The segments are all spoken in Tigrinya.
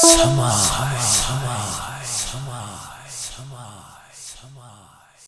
ሰማይ፣ ሰማይ፣ ሰማይ፣ ሰማይ፣ ሰማይ።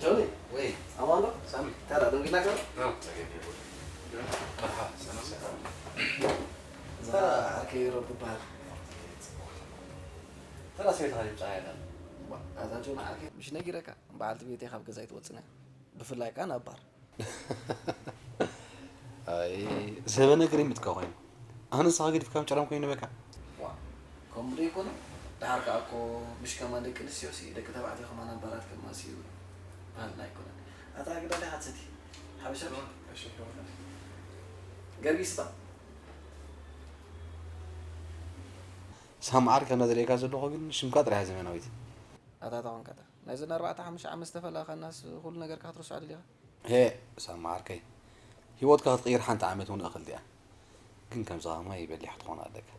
ጆኒ፣ ወይ። ኣማን ዶ? ሳሚ። ተራ ደንጊላ ከ? አ፣ ጸገም የብሉን። መርሓባ፣ ሰላም። ሰላም። እዛ ተራ ዓርከይ ሮብ ትበሃል። ተራ ሰበይቲ ካሊብ ጸሓይ ኣላ። ዋ፣ ኣታ ጆኒ ዓርከይ፣ ምሽ ነጊረካ፣ በዓልቲ ቤተይ ካብ ገዛ ኣይትወጽእን እያ። ብፍላይ ከኣ ናብ ባር። ኣይ፣ ዘበነ ግሪም እትካ ኮይኑ። ኣነ ንስኻ ገዲፍካ ምጭራም ኮይኑ በካ። ዋ፣ ከምኡ ዶ ይኮነ? ደሓር ከኣ እኮ ምሽ ከማን ደቂ ኣንስትዮሲ፣ ደቂ ተባዕትዮ ከማን ኣብ ባራት ከማሲ ይብሉ። ባህልና ኣይኮነን። ኣታ ግዳ ዲኻ ትሰቲ? ሓበሻ ምሽ? እሺ፣ እሺ። ገርጊስ ባ? ሳምዓር ከም ዝርእየካ ዘለኹ ግን ሽምካ ጥራይ እያ ዘመናዊት። ኣታ ተኾንካታ። ናይዘን ኣርባዕተ ሓሙሽተ ዓመት ዝተፈለኻናስ ኩሉ ነገርካ ክትርስዖ ደሊኻ? ሄ፣ ሳማ ዓርከይ፣ ህይወትካ ክትቕይር ሓንቲ ዓመት እውን እኽልቲ እያ። ግን ከምዚ ከማይ በሊሕ ክትኾን ኣለካ።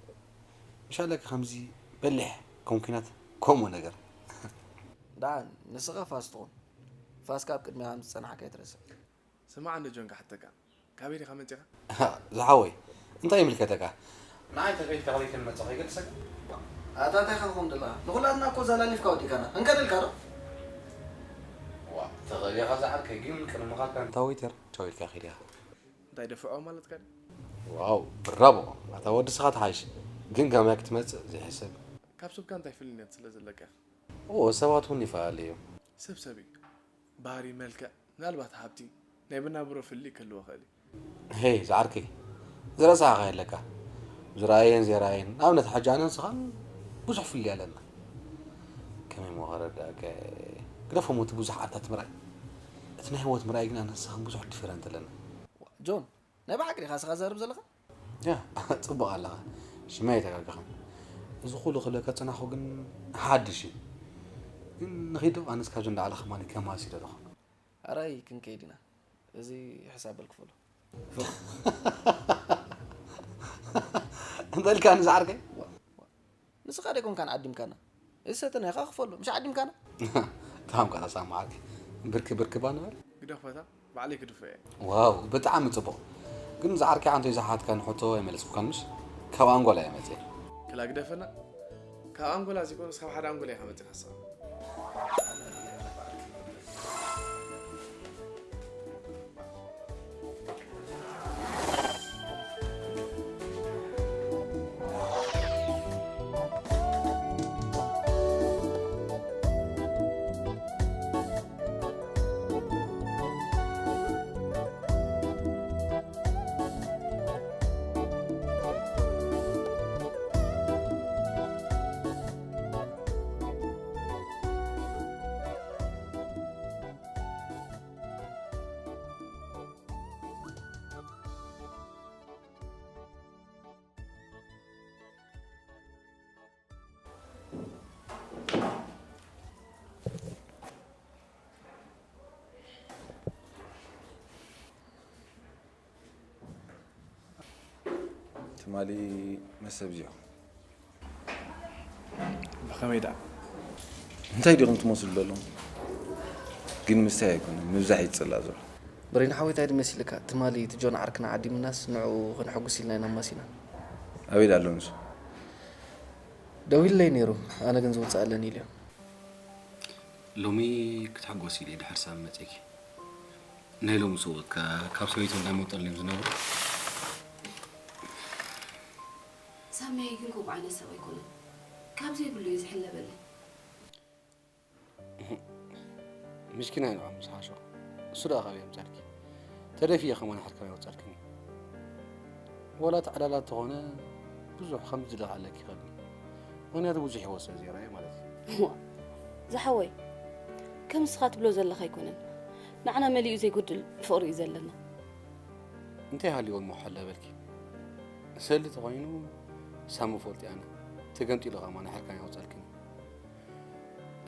ምሽ ኣለካ ከምዚ በሊሕ ከም ኲናት ከምኡ ነገር። ደሓን፣ ንስኻ ፋስ ትኹን። ፋስካ ኣብ ቅድሚኻ ከም ዝጸንሓካ ኣይትረስዕ። ስማዕ እንዶ ጆን ክሓተካ፣ ካበይ ዲኻ መጺኻ? ዝሓወይ፣ እንታይ ይምልከተካ? ንዓይ ተፈይድካ ከመይ ከም መጻኹ ይገልጸካ? ኣታ እንታይ ኢኻ ትኸውን ዘለኻ? ንኹላትና እኮ ዘላሊፍካ ወዲእካና። እንከደልካ ዶ? ዋ፣ ተቐቢኻ ዝዓርከይ፣ ግን ቅድሚ ምኻድካ ነታ ዌይተር ቻው ኢልካ ከይድ ኢኻ። እንታይ ደፍዖ ማለትካ ድዩ? ዋው፣ ብራቮ! ኣታ ወዲ ንስኻ ትሓይሽ፣ ግን ከማይ ክትመጽእ ዘይሕሰብ። ካብ ሰብካ እንታይ ፍልነት ስለ ዘለካ ኢኻ? ኦ፣ ሰባት እውን ይፈላለዩ እዮም። ሰብ ሰብ እዩ። ባህሪ፣ መልክዕ፣ ምናልባት ሃብቲ፣ ናይ መናብሮ ፍልልይ ክህልዎ ይኽእል እዩ። ሄይ፣ ዝዓርከይ፣ ዝረሳዕካዮ ኣለካ። ዝረኣየን ዘይረኣየን፣ ንኣብነት፣ ሕጂ ኣነን ንስኻን ብዙሕ ፍልልይ ኣለና። ከመይ እሞ ከረድኣካ? ግደፎ እሞ እቲ ብዙሕ ኣርታት ምርኣይ። እቲ ናይ ህይወት ምርኣይ ግን ኣነን ንስኻን ብዙሕ ዲፈረንት ኣለና። ጆን፣ ናይ ብሓቂ ዲኻ ንስኻ ትዛረብ ዘለኻ? ያ፣ ጽቡቕ ኣለኻ። ሽመይ ኣይተጋገኻን። እዚ ኩሉ ክብለካ ጸናኹ ግን ሓድሽ እዩ። ግን ንኺድ ዶ? ኣነስ ካብዚ ንላዕሊ ከማን ከማሲ ዶ ኣለኹ? ኣራይ ክንከይድ ኢና። እዚ ሕሳብ በል ክፈሎ። እንታይ ኢልካኒ ዝዓርከይ? ንስኻ ደይኮንካን ዓዲምካና። እዚ ሰተናይኻ ክፈሎ፣ ምሽ ዓዲምካና? ታም ካታ ሳማ ዓርከይ። ብርኪ ብርኪ ባ ንበል። ግደፎታ፣ ባዕለይ ክድፎ እየ። ዋው፣ ብጣዕሚ ጽቡቕ። ግን ዝዓርከይ ዓንቶይ ዝሓትካኒ ሕቶ ኣይመለስኩካን ምሽ? ካብ ኣንጎላ እየ መጽየ። ክላ ግደፈና። ካብ ኣንጎላ ዘይኮነስ ካብ ሓደ ኣንጎላ ኢኻ መጺኻ ንስኻ። ትማሊ መሰብ እዚኦም ብኸመይ ደኣ? እንታይ ዲኹም ትመስሉ ዘለኹም? ግን ምስታይ ኣይኮነን፣ ምብዛሕ እዩ ዝጽላእ ዘሎ። ብሬን ሓወይ፣ እንታይ ድመሲልካ? ትማሊ እቲ ጆን ዓርክና ዓዲምናስ ንዕኡ ክንሕጉስ ኢልና ኢና ኣማሲና። ኣበይ ኣሎ ንሱ? ደዊሉለይ ነይሩ፣ ኣነ ግን ዝወፅእ ኣለኒ ኢለዮ። ሎሚ ክትሕጎስ ኢለ ድሕር ሳሚ መፂእኪ። ናይ ሎሚ ስውእትካ ካብ ሰበይቱ እንዳመጠሉ እዮም ዝነብሩ። ሳሚያይ ግን ከምኡ ዓይነት ሰብ ኣይኮነን። ካብ ዘይብሉ እዩ ዝሕለበለይ። ምስኪናይ ንዓ ምስ ሓሾ። እሱ ደኣ ካበይ ኣምጻልኪ? ተደፊየ ከማን ሓድካ ኣይወጻልክን እዩ። ወላ እቲ ዕላላት ተኾነ ብዙሕ ከም ዝደኻ ኣለኪ ይኸብኒ። ምኽንያቱ ብዙሕ ህይወት ስለ ዘይረኣየ ማለት እዩ። እዋ፣ ዝሓወይ፣ ከም ንስኻ ትብሎ ዘለኻ ኣይኮነን። ንዓና መሊኡ ዘይጎድል ፍቕሪ እዩ ዘለና። እንታይ ሃልይዎ እሞ ሓላ በልኪ? ሰሊ ተኾይኑ ሳሚ ፈልጢ ኣነ። ተገምጢሉ ከማን ሓድካ ኣይወጻልክን እዩ።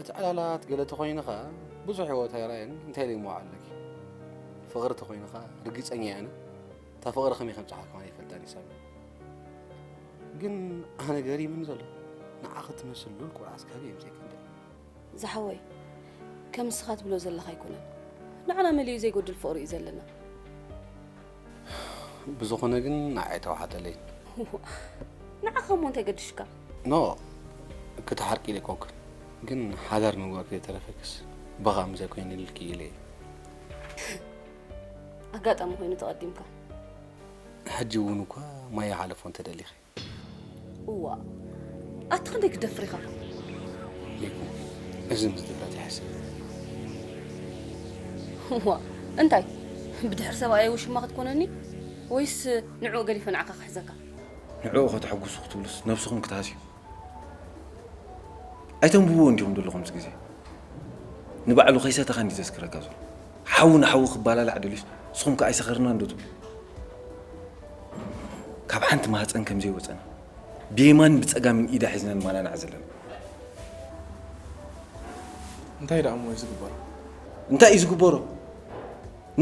እቲ ዕላላት ገለ ተኾይኑ ኸኣ ብዙሕ ህይወት ኣይረኣየን፣ እንታይ ኢለ ይመውዓለኪ? ፍቕሪ ተኾይኑ ኸኣ ርግጸኛ እየ ኣነ፣ እታ ፍቕሪ ከመይ ከምጽሓ ከማን ኣይፈልጣን እየ ሳሚ። ግን ኣነ ገሪምኒ ዘሎ፣ ንዓኺ ትመስል ሉል ቆልዓ እስካብ የምጽኤኪ እንድዒ። ዝሓወይ፣ ከም ንስኻ ትብሎ ዘለኻ ኣይኮነን። ንዓና መሊኡ ዘይጎድል ፍቕሪ እዩ ዘለና። ብዝኾነ ግን ንዓይ ተዋሓጠለይ። ንዓኻ እሞ እንታይ ገድሽካ? ኖ፣ ክትሓርቂ ኢለ ኣይኮንኩን። ግን ሓዳር ምግባር ከይተረፈክስ፣ በኻ ምዘ ኮይነ ኢልኪ ኢለ እየ። ኣጋጣሚ ኮይኑ ተቐዲምካ። ሕጂ እውን እኳ ማይ ይሓለፎ እንተደሊኺ። እዋ፣ ኣቲ ክንደይ ክደፍር ኢኻ? ይኩን፣ እዚ ምስ ድፍረት ይሕሰብ። እዋ፣ እንታይ? ብድሕሪ ሰብኣየይ ውሽማ ክትኮነኒ? ወይስ ንዕኡ ገዲፈ ንዓኻ ክሕዘካ? ንዕኡ ከተሐጉሱ ክትብሉስ ነብስኹም ክትሃስዩ? ኣይተንብብዎ እንዲኹም ዘለኹም እዚ ግዜ። ንባዕሉ ከይሰተኻ እንዲ ዘስክረካ ዘሎ። ሓዊ ንሓዊ ክባላላዕ ደልዩስ ንስኹም ከ ኣይሰኸርናን ዶ ትብሉ? ካብ ሓንቲ ማህፀን ከም ዘይወፀና ብየማን ብፀጋምን ኢዳ ሒዝና ንማናናዕ ዘለና። እንታይ ደኣ እሞ እዩ ዝግበሮ? እንታይ እዩ ዝግበሮ?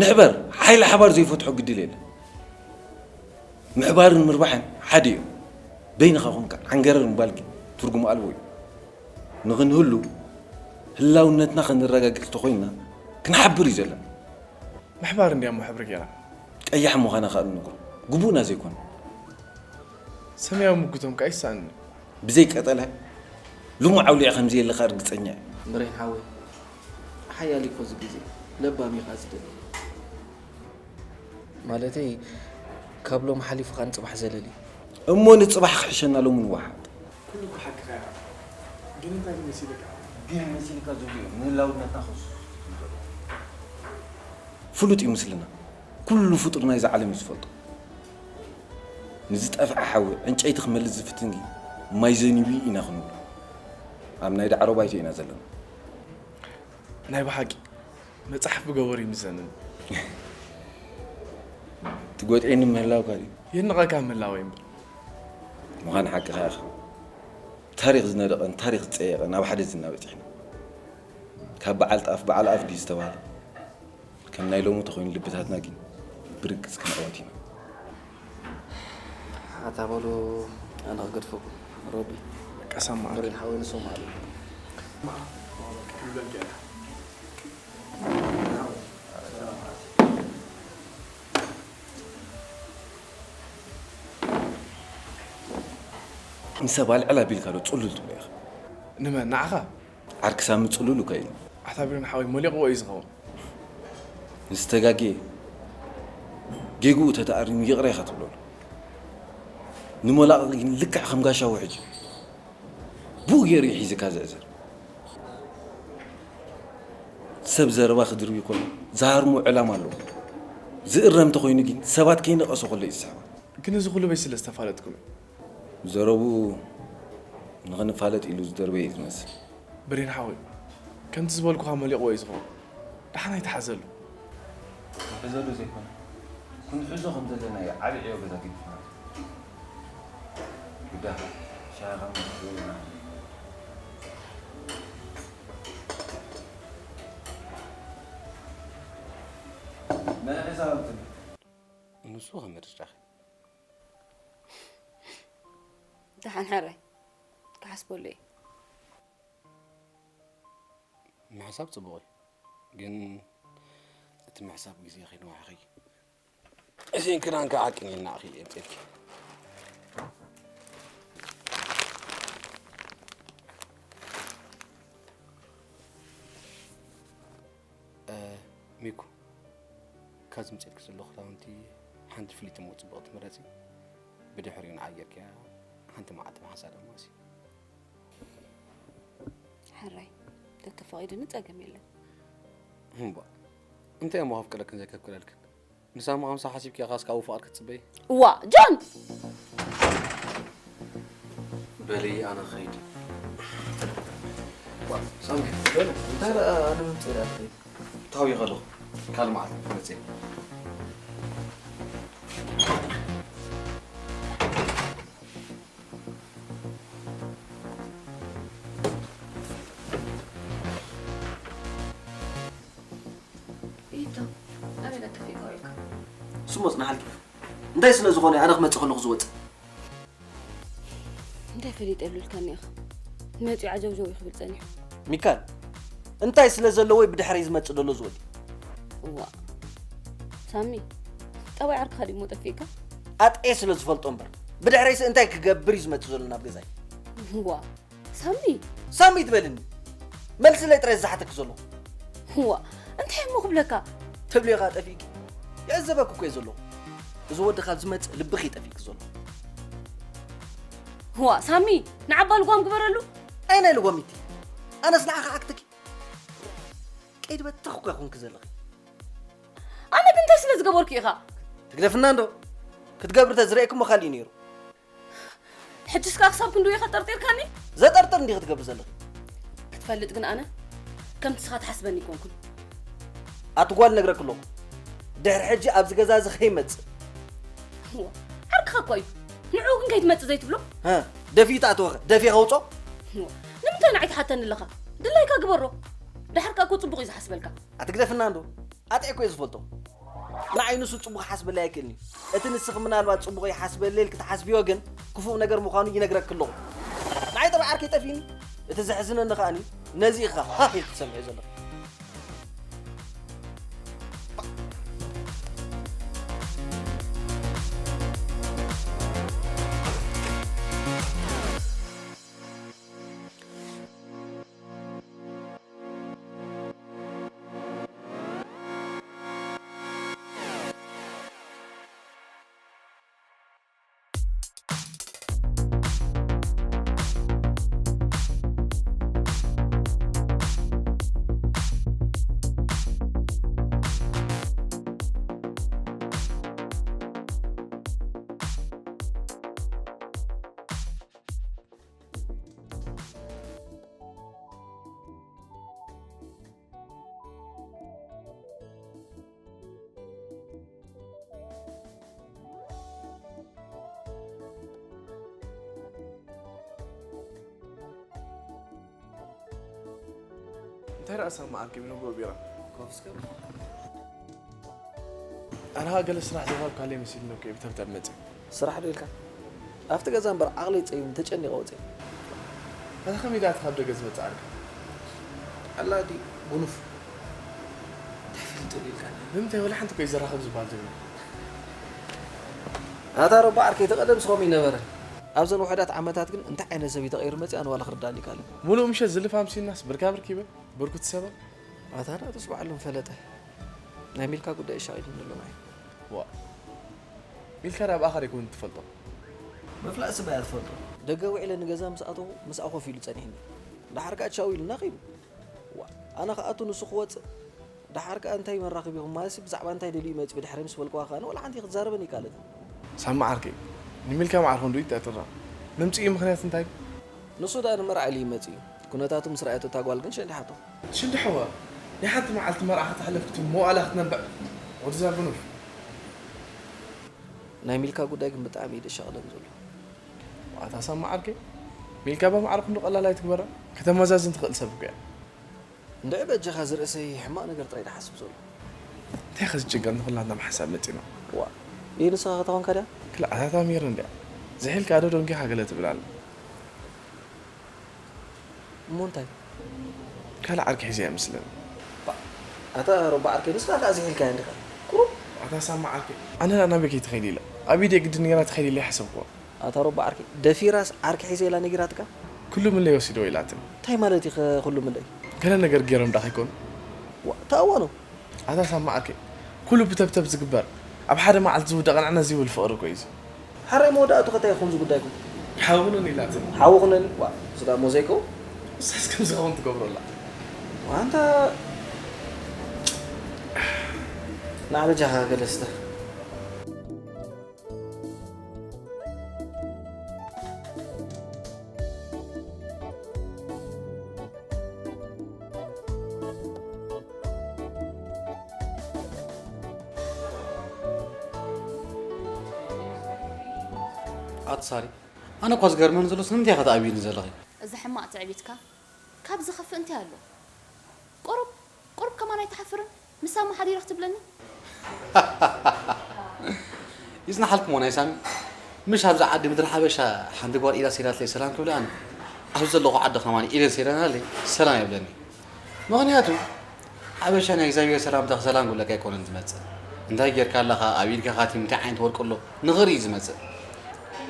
ንሕበር፣ ሓይሊ ሓባር ዘይፈትሖ ግድል የለን። ምሕባርን ምርባሕን ሓደ እዩ። በይንኻ ኾንካ ዓንገረር ምባል ግን ትርጉም ኣልቦ እዩ። ንኽንህሉ ህላውነትና ከነረጋግጽ ተኾይንና ክንሓብር እዩ ዘለና። ምሕባር እንድያ እሞ ሕብሪ ጌራ። ቀያሕ ምዃና ከኣ ንነግሮ። ግቡእና ዘይኮነ። ሰማያዊ ምጉቶም ከኣ ይሰኣንኒ። ብዘይ ቀጠለ ልሙዕ ኣውሊዕ ከም ዘየለኻ ርግጸኛ እየ። ብሬን ሓወይ፣ ሓያል እኮ እዚ ግዜ ለባም ኢኻ ዝደሊ። ማለተይ፣ ካብ ሎም ሓሊፉ ኸኣ ንጽባሕ ዘለሊ። እሞ ንጽባሕ ክሕሸና ሎሚ ንወሓጥ። ኩሉ እኮ ሓቅኻ ኢኻ። ግን እንታይ መሲልካ? ግን መሲልካ ዝብሉ እዮም ንህላውነትና ከሱ። ፍሉጥ እዩ ምስልና። ኩሉ ፍጡር ናይዛ ዓለም እዩ ዝፈልጦ። ንዝጠፍዐ ሓዊ ዕንጨይቲ ክመልስ ዝፍትን ግን ማይ ዘኒቡ ኢና ክንብሎ። ኣብ ናይ ዳዕሮ ባይቶ ኢና ዘለና። ናይ ብሓቂ መጽሓፍ ብገበሩ ይምዘንን። ትጎጥዒኒ ምህላውካ ድዩ? የድንቐካ ምህላወይ እምበር። ምዃን ሓቅኻ ኢኻ። ታሪኽ ዝነደቐን ታሪኽ ዝጸየቐን ኣብ ሓደ ዝና በጺሕና። ካብ በዓል ጣፍ በዓል ኣፍ ድዩ ዝተባህለ? ከም ናይ ሎሚ ተኾይኑ ልብታትና ግን ብርግጽ ክንዕወት ኢና። ኣታ በሉ ኣነ ክገድፈኩም። ሮቢ፣ ቀሰማ። ብሬን ሓወይ ንሶም ኣሉ። ንሰብ ኣልዕል ኣቢልካ ዶ ጽሉል ትብሎ ኢኻ? ንመን? ንዓኻ? ዓርኪ ሳሚ ጽሉል እኮ እዩ። ኣታ ብሬን ሓወይ መሊቕዎ እዩ ዝኸውን። ዝተጋግየ ጌግኡ ተተኣሪሙ ይቕረ ኢኻ ትብለሉ። ንመላቒ ግን ልክዕ ከም ጋሻ ውሕጅ እዩ። ብኡ ገይሩ እዩ ሒዝካ ዝዕዘር። ሰብ ዘረባ ክድርቢ ከሎ ዝሃርሞ ዕላማ ኣለዎ። ዝእረም እንተኾይኑ ግን ሰባት ከይነቐሶ ከሎ እዩ ዝስሕባ። ግን እዚ ኩሉ በይ ስለ ዝተፋለጥኩም እዩ። ዘረብኡ ንኽንፋለጥ ኢሉ ዝደርበ እዩ ዝመስል። ብሬን ሓወይ፣ ከምቲ ዝበልኩኻ መሊቕዎ እዩ ዝኸውን። ደሓን ኣይትሓዘሉ። ክንሕዘሉ ዘይኮነ፣ ክንሕዞ ከም ዘለናዮ ዓቢ ዕዮ ገዛ ገዲፍና። ግዳፍ፣ ሻሂኻ ምስ ዝበልና። ናይ ሒሳብ ትምህርቲ። ንሱ ከም ምርጫኺ። ደሓን ሕራይ፣ ክሓስበሉ እየ። ምሕሳብ ጽቡቕ እዩ፣ ግን እቲ ምሕሳብ ግዜ ከይንዋሕኺ። እዚን ክዳን ከዓ ቅኒልና ኣኺ የምፅልኪ። እ፣ ሚኩ፣ ካብ ዝምፅልኪ ዘሎ ክዳውንቲ ሓንቲ ፍልይቲ እሞ ፅብቕቲ ምረፂ። ብድሕሪኡ ንዓየርክያ ሓንቲ መዓልቲ ምሓሳ ደማሲ። ሕራይ፣ ተተፈቒዱኒ ጸገም የለን። እምባ፣ እንታይ እሞ ከፍቅደክን ዘይከፍቅደልክን? ንሳማ ከምሳ ሓሲብኪ ኢኻ እስካብ ፍቓድ ክትጽበይ? እዋ፣ ጆን! በሊ፣ ኣነ ኸይድ። ሳሚ፣ ጆን፣ እንታይ ደኣ ኣነ ምምጽእ ደኣ ትኸይድ? ታው ይኸሎ፣ ካልእ መዓልቲ ክትመጽእ። ኢቶ፣ ኣበይ ደኣ ጠፊእካ ውዒልካ? ስሙ ጽናሓልኪ። እንታይ ስለ ዝኾነ ኣነ ክመጽእ ከለኹ ዝወጽእ? እንታይ ፈሊጠ ይብልካኒ ኢኻ? መጺኡ ዓጀውጀው እዩ ክብል ጸኒሑ። ሚካል፣ እንታይ ስለ ዘለዎ እዩ ብድሕረይ ዝመጽእ ዘሎ ዝወዲ? እዋ። ሳሚ፣ ጠባይ ዓርክኻ ድዩ እሞ ጠፊእካ? ኣጥዕየ ስለ ዝፈልጦ እምበር፣ ብድሕረይስ እንታይ ክገብር እዩ ዝመጽእ ዘሎ ናብ ገዛይ? እዋ። ሳሚ! ሳሚ ትበልኒ? መልስለይ ጥራይ ዝሓተኪ ዘለኹ። እዋ፣ እንታይ እሞ ክብለካ? ትብልዮ ኸኣ ጠፊእኪ። ይዕዘበኪ እኮ እየ ዘለኹ። እዚ ወዲ ካብ ዝመጽእ ልብኺ እዩ ጠፊእኪ ዘሎ። እዋ፣ ሳሚ፣ ንዓባ ልጓም ግበረሉ። ኣይ ናይ ልጓሚቲ? ኣነስ ንዓኺ ዓክትኪ። ቀይዲ በትኽ እኮ ኮንኪ ዘለኺ። ኣነ ግን እንታይ ስለ ዝገበርኩ ኢኻ? ትግደፍና እንዶ? ክትገብሪ ተዝርእየኪ እሞ ካሊእ ነይሩ። ሕጅስ ከኣ ክሳብ ክንድኡ ኢኻ ጠርጢርካኒ? ዘጠርጥር እንዲኺ ትገብሪ ዘለኺ። ክትፈልጥ ግን ኣነ ከምቲ ንስኻ ትሓስበኒ ኣይኮንኩን። ኣቲ ጓል ነግረኪ ኣለኹ። ድሕሪ ሕጂ ኣብዚ ገዛ እዚ ከይመጽእ። እዋ፣ ዓርክኻ እኮ እዩ። ንዕኡ ግን ከይትመጽእ ዘይትብሎ? ሃ፣ ደፊኡ ተኣተወኸ? ደፊኡ ከውጾ? እዋ፣ ንምንታይ ንዓይ ትሓተኒ ኣለኻ? ድላይካ ግበሮ። ደሓር ከኣ እኮ ጽቡቕ እዩ ዝሓስበልካ። ኣቲ ግደፍና እንዶ። ኣጥዒ እኮ እየ ዝፈልጦ። ንዓይ ንሱ ጽቡቕ ክሓስበለይ ኣይክእልን እዩ። እቲ ንስኺ ምናልባት ጽቡቕ ይሓስበለይ ኢልኪ ትሓስብዮ ግን ክፉእ ነገር ምዃኑ ይነግረኪ ኣለኹ። ንዓይ ጠባይ ዓርከይ ጠፊእኒ። እቲ ዘሕዝነኒ ከኣኒ ነዚ ኢኻ ሃህ ኢልኪ ትሰምዕዮ ዘለኺ። እንታይ ደኣ ሳማ ዓርኪ ብንግሆ ቢራ? ኮፍ እስከ። ኣነ ኸኣ ገለ ስራሕ ዘዋሃብካለይ መሲሉኒ እኮ እየ ብተብተብ መጺእ። ስራሕ ዶ ኢልካ? ኣብቲ ገዛ እምበር ዓቕለይ ጸይሙ ተጨኒቐ ወጺኤ። ኣታ ከመይ ደኣ እቲ ካብ ደገ ዝመጽእ ዓርኪ? ኣላ ድዩ ጉኑፍ? እንታይ ፈልጡ ኢልካኒ? ብምንታይ ወላ ሓንቲ እኮ እዩ ዘራኽብ ዝበሃል ዘይብሉ። ኣታ ሮባ ዓርከይ፣ እቲ ቀደምስ ከምኡ ኣይነበረን። ኣብዘን ውሑዳት ዓመታት ግን እንታይ ዓይነት ሰብ እዩ ተቐይሩ መጺኡ ኣነ ዋላ ክርዳእኒ ኣይከኣለን። ሙሉእ ምሸት ዝልፍ ኣምሲልናስ ብርካ ብርክ ይብል፣ ብርኩ ትሰበር። ኣታ ናቱስ ባዕሉ ምፈለጠ። ናይ ሚልካ ጉዳይ ኣሻቒሉኒ ኣሎ ማይ። ዋ። ሚልካ ደኣ ብኣኻ ዶ ኣይኮነን ትፈልጦ? ምፍላጥ ሰብ እያ ትፈልጦ። ደገ ውዒለ ንገዛ ምስ ኣተኹ ምስኣ ኮፍ ኢሉ ጸኒሕኒ። ደሓር ከኣ ቻው ኢሉና ከይዱ። ዋ፣ ኣነ ክኣቱ ንሱ ክወጽእ። ደሓር ከኣ እንታይ መራኽብ ኢኹም? ማለትሲ ብዛዕባ እንታይ ደልዩ መጺኡ ብድሕረይ ምስ በልክዋ ከኣ ኣነ ዋላ ሓንቲ ክትዛረበኒ ኣይከኣለትን። ሳሚ ዓርከይ፣ ንሚልካ ማዕረ ክንድኡ ይጠርጥራ። መምጽኢኡ ምኽንያት እንታይ? ንሱ ደኣ ንመርዓ ኢሉ እዩ መጺኡ። ኩነታቱ ምስ ረኣየቶ እታ ጓል ግን ሸንዲሓቶ። ትሽንድሕዋ? ናይ ሓንቲ መዓልቲ መርዓ ከተሕልፍ ክትብል መዋእላ ክትነብዕ። ወድዛ ጉኑፍ። ናይ ሚልካ ጉዳይ ግን ብጣዕሚ እዩ ደሻቕለኒ ዘሎ። ኣታ ሳሚ ዓርከይ፣ ሚልካ ብማዕረ ክንዱ ቀላል ኣይትግበራ። ከተመዛዝን ትኽእል ሰብ እኮ እያ። እንድዒ በጃኻ ዝርእሰይ ሕማቕ ነገር ጥራይ ድሓስብ ዘሎ። እንታይ ከ ዝጭንቀን ንኹላትና ምሓሳብ መጺና? ዋ፣ ይህ ንስኻ ከተኾንካ ድያ? ክልኣታት ኣሚር እንድያ። ዝሒልካ ዶ ደንጊኻ ገለ ትብል ኣላ። እሞ እንታይ? ካልእ ዓርኪ ሒዘ እያ መስለኒ። ባ፣ ኣታ ሮባ ዓርከይ፣ ንስኻ ከኣ ዘይሕልካያ እንዲኻ። ቁሩብ። ኣታ ሳማ ዓርከይ፣ ኣነ ደኣ ናበይ ከይትኸይድ ኢለ? ኣብ ኢደይ ግድን ነይራ ትኸይድ ኢለ ይሓሰብኩዋ። ኣታ ሮባ ዓርከይ፣ ደፊራስ ዓርኪ ሒዘ ኢላ ነጊራትካ? ኩሉ ምለይ ወሲዶ ኢላትኒ። እንታይ ማለት እዩ ከ ኩሉ ምለይ? ገለ ነገር ገይሮም ደኣ ከይኮኑ? ዋ፣ ተኣዋኖ። ኣታ ሳማ ዓርከይ፣ ኩሉ ብተብተብ ዝግበር፣ ኣብ ሓደ መዓልቲ ዝውዳእ ቅንዕና ዘይብል ፍቕሪ እኮ እዩ እዚ። ሓራይ መወዳእቱ ከታይ ይኹን ዝጉዳይኩም? ሓውንን ኢላትኒ። ሓውኹንን? ዋ፣ ስጋ ሞ ዘይከው? ንሳስ ከም ዝኸውን ትገብሮ ኣላ። ዋንታ ንዓበጃኻ ገለስተ። ኣቲ ሳሪ፣ ኣነ እኳ ዝገርመኒ ዘሎ፣ ስለምንታይ ኢኻ ተኣቢኒ ዘለኺ? እዚ ሕማቕ ትዕቢትካ ካብ ዝኸፍእ እንታይ ኣሎ? ቁሩብ፣ ቁሩብ ከማን ኣይትሓፍርን? ምስ ሳሚ ሓዲረ ክትብለኒ? ይጽናሓልኩም ናይ ሳሚ። ምሽ ኣብዚ ዓዲ ምድሪ ሓበሻ ሓንቲ ጓል ኢዳ ሰይዳትለይ ሰላም ክብለኣኒ፣ ኣብዚ ዘለኹ ዓዲ ከማን ኢደን ሰይዳናለይ ሰላም የብለኒ። ምኽንያቱ ሓበሻ ናይ እግዚኣብሔር ሰላምታ ሰላም ክብለካ ኣይኮነን ዝመጽእ። እንታይ ጌርካ ኣለኻ፣ ኣብ ኢድካ ካቲም እንታይ ዓይነት ወርቂ ኣሎ ንኽርኢ እዩ ዝመጽእ።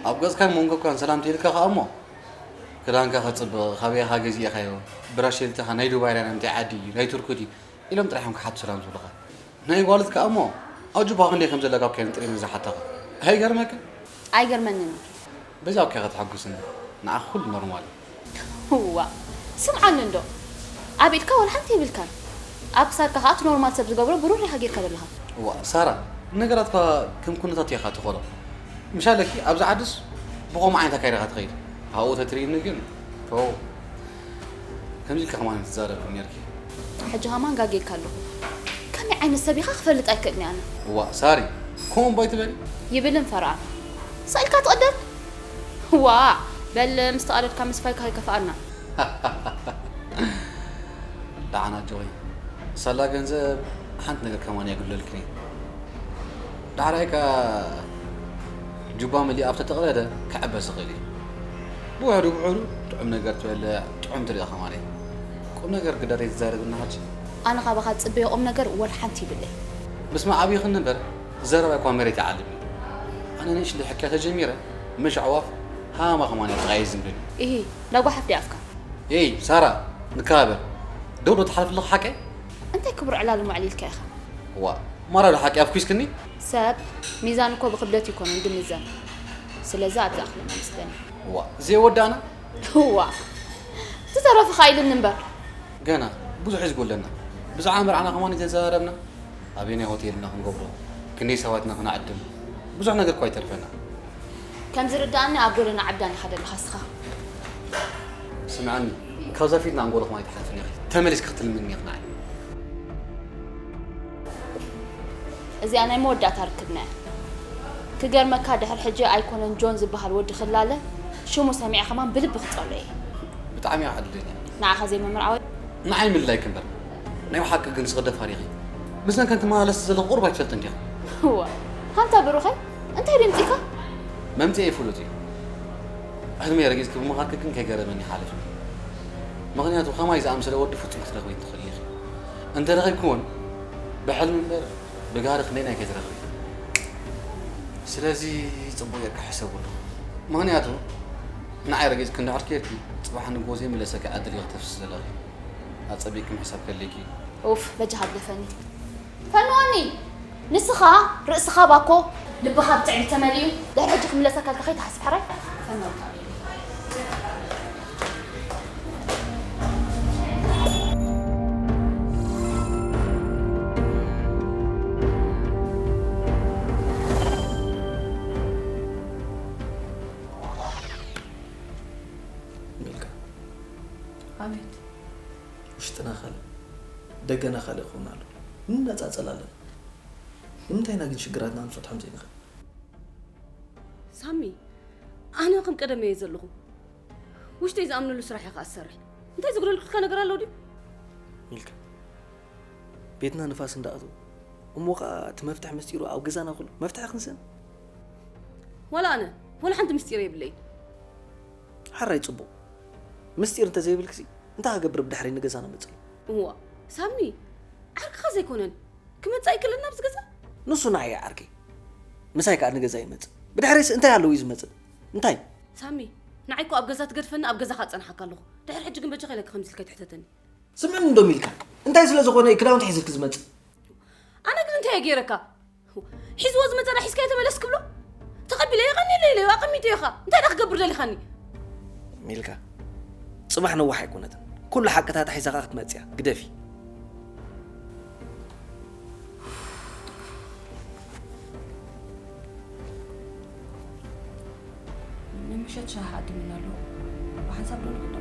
ኣብ ገጽካን መንጎካን ሰላም ተይልካ ከኣ እሞ፣ ክዳንካ ከጽብቕ፣ ካበይ ኢኻ ገዚእካዮ፣ ብራሽ ተይልካ ናይ ዱባይ ድያ፣ ናይ ምንታይ ዓዲ እዩ፣ ናይ ቱርኪ ድዩ ኢሎም ጥራሕ እዮም ክሓቱ ሰላም ዝብሉኻ። ናይ ጓልት ከኣ እሞ ኣብ ጁባኻ ክንደይ ከም ዘለካ እኮ እዮም ጥሪቶም ዝሓቱኻ። ኣይገርመክን? ኣይገርመንን እዩ። በዚ እኮ ኢኻ ተሓጉስኒ። ንዓኺ ኩሉ ኖርማል እዩ። እዋእ፣ ስምዓኒ እንዶ። ኣብ ኢድካ ዋላ ሓንቲ የብልካን። ኣብ ክሳድካ ከኣ እቲ ኖርማል ሰብ ዝገብሮ ብሩር ኢኻ ጌርካ ዘለኻ። እዋእ፣ ሳራ፣ ነገራት እኳ ከም ኩነታቱ ኢኻ ትኸዶ። ምሽ ኣለኪ፣ ኣብዚ ዓድስ ብኸምኡ ዓይነት ኣካይዳ ኢኻ ትኸይድ። ኣብኡ ተትርእይኒ ግን፣ ፎው። ከምዚ ኢልኪ ከማን ትዛረቢ ነይርኪ። ሕጂ ከማን ጋግየ ኢልካ ኣለኹ። ከመይ ዓይነት ሰብ ኢኻ ክፈልጥ ኣይክእልን እየ ኣነ። እዋእ ሳሪ፣ ከምኡ እምባ ኣይትበሊ። ይብልን ፈርኣን። ስቕ ኢልካ ትቕደድ? ዋእ፣ በል ምስ ተቐደድካ ምስፋይ ከይከፍኣና። ደሓን ኣጆኺ። ሳላ ገንዘብ ሓንቲ ነገር ከማን የጉድለልክን እዩ። ዳሕራይ ከኣ ጁባ መሊኡ ኣብ ተተቕደደ ክዕበስ ይኽእል እዩ። ብውሕዱ ብውሕዱ ጥዑም ነገር ትበልዕ፣ ጥዑም ትሪኦ ከማን እዩ። ቁም ነገር ግዳ ዘይትዛረብና ሕጂ። ኣነ ካባኻ ዝጽበዮ ቁም ነገር ወላ ሓንቲ ይብለይ። ምስማዕ ኣብይኽኒ እምበር ዘረባ እኳ መሬት ይዓልም እዩ። ኣነ ንእሽተይ ሕክያ ተጀሚረ፣ ምሽ ኣዕዋፍ ሃማ ከማን እያ ጥቓይ ዝንብን። ኢሂ፣ ዳጓሓፍ ድያ ኣፍካ? ኤይ ሳራ፣ ንከባበር። ደው ዶ ትሓልፍ ኣለኹ ሓቀይ? እንታይ ክቡር ዕላል እሞ ኣዕሊልካ ኢኻ? ዋእ፣ ማራ ዶ ሓቂ ኣፍኲስክኒ? ሰብ ሚዛን እኮ ብክብደት ኣይኮነን ዝምዘን። ስለዚ ኣብዛ ኣኽለና ምስደኒ። ዋእ፣ ዘይወዳእና? ዋእ፣ ዝተረፈ ከኣ ኢልኒ እምበር። ገና ብዙሕ እዩ ዝጎለና። ብዛዕባ መርዓና ከማን ተዘራረብና። ኣበየናይ ሆቴል ኢና ክንገብሮ? ክንደይ ሰባት ኢና ክነዕድም? ብዙሕ ነገር እኳ ይተርፈና። ከም ዝርድኣኒ ኣብ ጎደና ዓብዳን ኢኻ ዘለኻ እስኻ። ስምዓኒ፣ ካብዛ ፊት ንኣንጎሎ ከማን ኣይትሓልፍን ኢኺ። ተመሊስኪ ክትልምኒ ኢኺ ንዓይ። እዚኣ ናይ መወዳእታ ርክብና እያ። ክገርመካ ድሕሪ ሕጂ ኣይኮነን ጆን ዝበሃል ወዲ ክላለ ሽሙ ሰሚዐ ከማን ብልቢ ክጸልኦ እየ። ብጣዕሚ እያ ዕድለኛ። ንዓኻ ዘይምምርዓወይ? ንዓይ ምልላይኪ እምበር። ናይ ብሓቂ ግን ንስኺ ደፋር ኢኺ። ምስለን ከም ትመላለሲ ዘለኺ ቁሩብ ኣይትፈልጥን ዲኺ? እዋ፣ ሃንታ ብሩኸይ፣ እንታይ ድምጺኻ? መምጽኤ ፍሉጥ እዩ። ሕልመይ ረጊጽኪ ብምዃንኪ ግን ከይገረመኒ ይሓልፍ። ምኽንያቱ ከማይ ዝኣምሰለ ወዲ ፍጹም ክትረኽቢ ኣይትኽእሊ ኢኺ። እንተ ረኺብኪ እውን ብሕልሚ እምበር ብጋህሪ ክንደይ ናይ ከይትረኽቢ። ስለዚ ጽቡቕ ጌርካ ሕሰብሉ። ምኽንያቱ ንዓይ ረጊጽኪ እንድሕር ኬድኪ፣ ጽባሕ ንግሆ ዘይምለሰኪ ዕድል ኢኺ ተፍስሲ ዘለኺ። ኣጸቢቕኪ ምሕሳብ ከድልየኪ እዩ። ኡፍ፣ በጃኻ ግደፈኒ። ፈንወኒ! ንስኻ ርእስኻ ባኮ፣ ልብኻ ብትዕቢት ተመሊኡ፣ ድሕሪ ሕጂ ክምለሰካ ኢልካ ከይትሓስብ ሕራይ። ፈንወኒ። ሚልካ። ኣቤት። ውሽጥና ካልእ፣ ደገና ካልእ ክኸውን ኣሎ። ንነጻጸል ኣለና። ንምንታይ ኢና ግን ሽግራትና ክንፈትሖም ዘይንኽእል? ሳሚ፣ ኣነ ከም ቀደመ እየ ዘለኹ። ውሽጠይ ዝኣምነሉ ስራሕ እየ ከኣ ዝሰርሕ። እንታይ ዝጉደልኩልካ ነገር ኣሎ ድዩ? ሚልካ፣ ቤትና ንፋስ እንዳኣተወ፣ እሞ ኸኣ እቲ መፍትሒ ምስጢሩ ኣብ ገዛና ኩሉ መፍትሒ ክንስእን? ዋላ ኣነ፣ ዋላ ሓንቲ ምስጢር የብለይን። ሓራይ ጽቡቕ። ምስጢር እንተዘይብልክሲ፣ እንታይ ክገብር ብድሕረይ ንገዛና መጽእ? እዋ፣ ሳሚ፣ ዓርክኻ ዘይኮነን ክመጽእ ኣይክእልን ኣብዚ ገዛ። ንሱ ንዓይ ዓርከይ፣ ምሳይ ከኣ ንገዛ ይመጽእ። ብድሕሪስ እንታይ ኣለዎ እዩ ዝመጽእ? እንታይ? ሳሚ፣ ንዓይ እኮ ኣብ ገዛ ትገድፈኒ፣ ኣብ ገዛኻ ኣጸንሓካ ኣለኹ። ድሕሪ ሕጂ ግን በጃኻ ኢለካ ከምዚ ኢልካ ኣይትሕተተኒ። ስምዕኒ እንዶ ሚልካ፣ እንታይ ስለ ዝኾነ እዩ ክዳውንቲ ሒዝልኪ ዝመጽእ? ኣነ ግን እንታይ እየ ገይረካ? ሒዝዎ ዝመጸ ዳ ሒዝካዮ ተመለስ ክብሎ? ተቐቢለ የቐኒለይ ኢለዮ፣ ኣቐሚጠዮ ኢኻ። እንታይ ዳ ክገብር ደሊኻኒ? ሚልካ፣ ጽባሕ ነዋሕ ኣይኮነትን። ኩሉ ሓቅታት ሒዛ ከኣ ክትመጽእ እያ። ግደፊ። ንምሸት ሻሂ ዓዲምና ኣሎ። ብሓንሳብ ዶ ንኸዶ?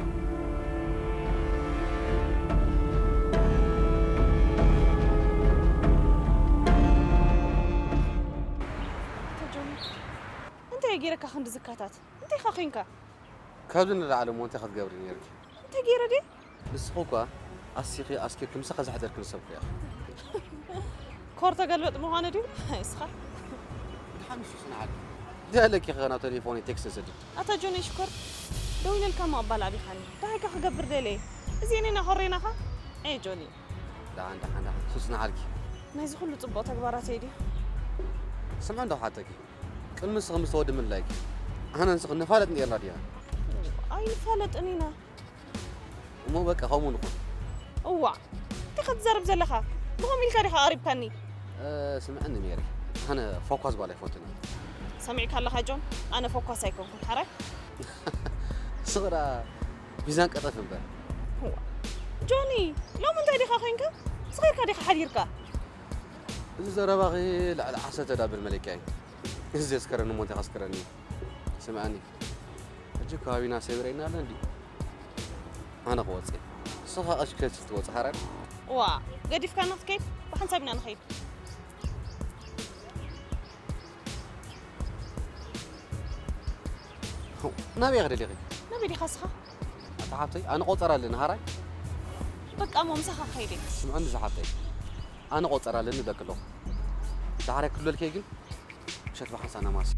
ኣታ ጆኒ፣ እንታይ ገይረካ ክንዲ ዝካታት? እንታይ ኢኻ ኮንካ? ካብዚ ንላዕሊ እሞ እንታይ ክትገብሪ ነይርኪ? እንታይ ገይረ ድየ? ንስኺ እኳ ኣሲኺ ኣስኪርኪ ምሳኺ ዘሕደርክኒ ሰብ እኮ ኢኺ። ኮር ተገልበጥ ምዃኑ ድዩ? እስኻ? ደሓን ንሱ ጽንዓት። እንታይ ኣለኪ ኸ ናብ ቴሌፎነይ ቴክስት ዘስድድ? ኣታ ጆኒ ሽኮር፣ ደው ኢለልካ እሞ ኣባል ኣቢኻኒ። ደሃይካ ክገብር ደለየ። እዚ እኔና ኾሬናኻ? ኤ ጆኒ። ደሓን፣ ደሓን፣ ደሓን። ንሱ ጽንዓልኪ። ናይዚ ኩሉ ጽቡቕ ተግባራተይ ድዩ? ስምዒ እንዶ ክሓተኪ። ቅድሚ ንስኺ ምስ ተወዲ ምልላይኪ። ኣነ ንስኺ ንፋለጥ ነይርና ድያ? ኣይንፋለጥን ኢና። እሞ በቃ ከምኡ ንኹን። እዋእ፣ እንታይ ክትዛረብ ዘለኻ? ብኸምኡ ኢልካ ዲኻ ቀሪብካኒ? እ፣ ስምዕኒ ሜሪ፣ ኣነ ፎኳስ ጓል ኣይፈቱን እየ። ሰሚዕካ ኣለኻ ጆን? ኣነ ፎኳስ ኣይኮንኩን፣ ሓራይ? ስቕ ደኣ ሚዛን ቀጠፍ እምበር። እዋእ፣ ጆኒ፣ ሎሚ እንታይ ዲኻ ኮንካ? ስኺርካ ዲኻ ሓዲርካ? እዚ ዘረባኺ ልዕሊ ዓሰርተ ዳብል መለኪያ እዩ። እዚ ዘስከረኒ እሞ እንታይ ከስክረኒ? ስምዓኒ፣ ሕጂ ከባቢና ሰቢረ ኢና ኣለ እንዲ። ኣነ ክወጽእ እየ። ንስኻ ቀስ ክትወጽእ ሓራይ። ዋ፣ ገዲፍካና ክትከይድ? ብሓንሳብ ኢና ንኸይድ። ናበይ ኢኺ ደሊኺ? ናበይ ዲኻ እስኻ? ኣታ ሓብተይ፣ ኣነ ቆጸራ ኣለኒ ሓራይ። በቃ እሞ ምሳኻ ክኸይድ እየ። ስምዕኒ ዝሓብተይ፣ ኣነ ቆጸራ ኣለኒ እብለኪ ኣለኹ። ዳሕራይ ክብለልኪ እየ ግን፣ ምሸት ብሓንሳብ ናማሲ።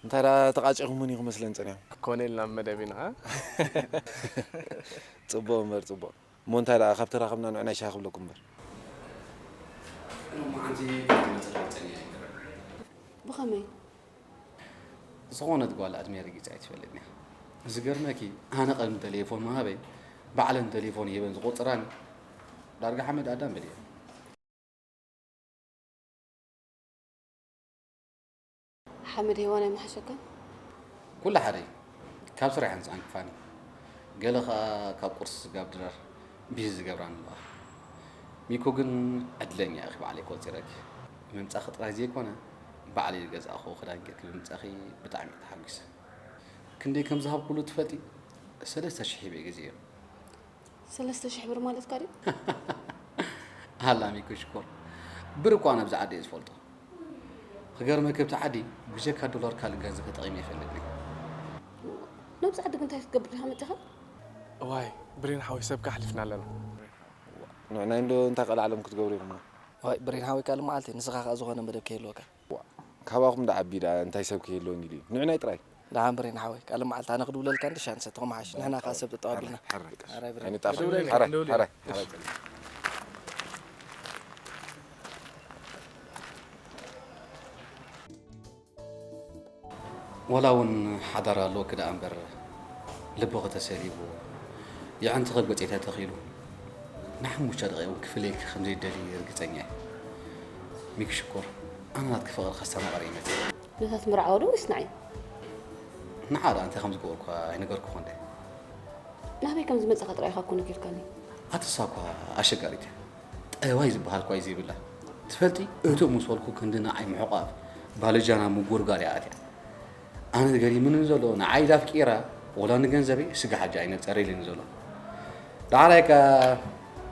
እንታይ ደኣ ተቓጺኹምኒ ክመስለን ጸኒሖም። ክኮነ ኢልና መደብ ኢና። ጽቡቕ እምበር ጽቡቕ። እሞ እንታይ ደኣ ካብ ተራኸብና ንዑ ናይ ሻሂ ክብለኩም እምበር። ሎማዓንቲ መጸለወጠኒ ኣይገርም። ብኸመይ? ዝኾነት ጓል ዕድመ ርጊጸ ኣይትፈልጥን እያ። ዝገርመኪ ኣነ ቀድሚ ተሌፎን ምሃበይ ባዕለን ተሌፎን ይህበን ዝቆጽራኒ ዳርጋ ሓመድ ኣዳም በልየን። ሓመድ ሄዋን ኣይመሓሸካን? ኩሉ ሓደ እዩ። ካብ ስራሕ እየን ዝዓንክፋኒ። ገለ ኸኣ ካብ ቁርሲ ስጋብ ድራር ቢዚ ዝገብራኒ ኣለዋ። ሚኮ ግን ዕድለኛ ኢኺ ባዕለይ ቆጺረኪ። ምምጻኺ ጥራይ ዘይኮነ ባዕለይ ዝገዛእኽዎ ክዳን ጌርኪ ብምምጻኺ ብጣዕሚ እየ ተሓጒሰ። ክንደይ ከም ዝሃብኩሉ ትፈልጢ? ሰለስተ ሽሕ ሂበ ገዚኤ። ሰለስተ ሽሕ ብር ማለትካ ድዩ? ኣላ ሚኮ ሽኮር፣ ብር እኳ ናብዚ ዓዲ እየ ዝፈልጦ። ክገርመኪ ኣብቲ ዓዲ ብጀካ ዶላር ካልእ ገንዘብ ተጠቒመ ኣይፈልጥን እየ። ናብዚ ዓዲ ግን እንታይ ክትገብር ዲኻ መጺኻ? እዋይ ብሬን ሓወይ፣ ሰብካ ኣሕሊፍና ኣለና። ንዕናይ እንዶ እንታይ ቀልዓለም ክትገብሩ ኢኹምና? እዋይ ብሬን ሓወይ ካልእ መዓልቲ ንስኻ ከኣ ዝኾነ መደብ ከይህልወካ። ካባኹም ደኣ ዓቢ ደኣ እንታይ ሰብ ከይህልወኒ ድዩ? ንዕናይ ጥራይ። ደሓን ብሬን ሓወይ፣ ካልእ መዓልቲ ኣነ ክድውለልካ እንዲ ሻንሰ ተመሓሽ። ንሕና ከኣ ሰብ ጠጠው ኣቢልና። ሕራይ፣ ሕራይ። ሕራይ ብሬን። ኣይንጣፍ። ደውለልካ፣ ሕራይ፣ ደውለልካ። ሕራይ፣ ሕራይ። ወላ እውን ሓዳር ኣለወኪ ደኣ እምበር፣ ልብኺ ተሰሊቡ፣ የዕንትኺ ጎጺ ተተኺሉ፣ ንሓሙሽተ ደቂቕ እውን ክፍለየኪ ከም ዘይደሊ ርግጸኛ እየ። ሚኪ ሽኮር፣ ኣነ ናትኪ ፍቕሪ ከስተማቕር እየ መጺአ። ነታ ትምርዓዋ ዶ ወይስ ንዓይ? ንዓ ደኣ እንታይ ከም ዝገበርኩ ኣይነገርኩኽን ድየ? ናበይ ከም ዝመጻኻ ጥራይ ኢኻ እኮ ነጊርካኒ። ኣቲ እሳ እኳ ኣሸጋሪት እያ። ጠባይ ዝበሃል እኳ እዩ ዘይብላ። ትፈልጢ፣ እቶ ምስ በልኩ ክንዲ ንዓይ ምሕቋፍ፣ ባልጃና ምጉርጋር እያ ኣትያ። ኣነ ገሪምኒ ዘሎ ንዓይ ዳፍቂራ ወላ ንገንዘበይ ስጋ ሓጂ ኣይነጸረ ኢሉኒ ዘሎ። ዳሕራይ ከኣ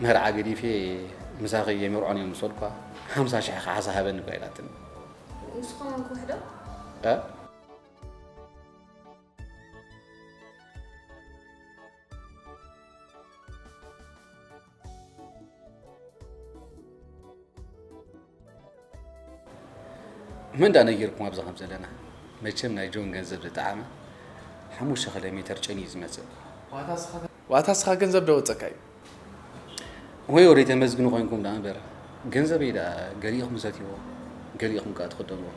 መርዓ ገዲፌ ምሳኺ የምርዖን እዮም ምስ በልኳ ሓምሳ ሽሕ ካሕሳ ሃበኒ እኳ ኢላትኒ። ንስኹም ክውሕዶ? እ? መን ዳ ነጊርኩም ኣብዚ ከም ዘለና? መቸም ናይ ጆን ገንዘብ ዝጠዓመ ሓሙሽተ ኪሎ ሜተር ጨንዩ እዩ ዝመጽእ። ዋታ ስኻ ገንዘብ ዶ ወጸካ እዩ? ወይ ወደይ ተመስግኑ ኮይንኩም ደኣ እምበር፣ ገንዘበይ ደኣ ገሊእኹም ትሰትይዎ፣ ገሊእኹም ከኣ ትኽደንዎ።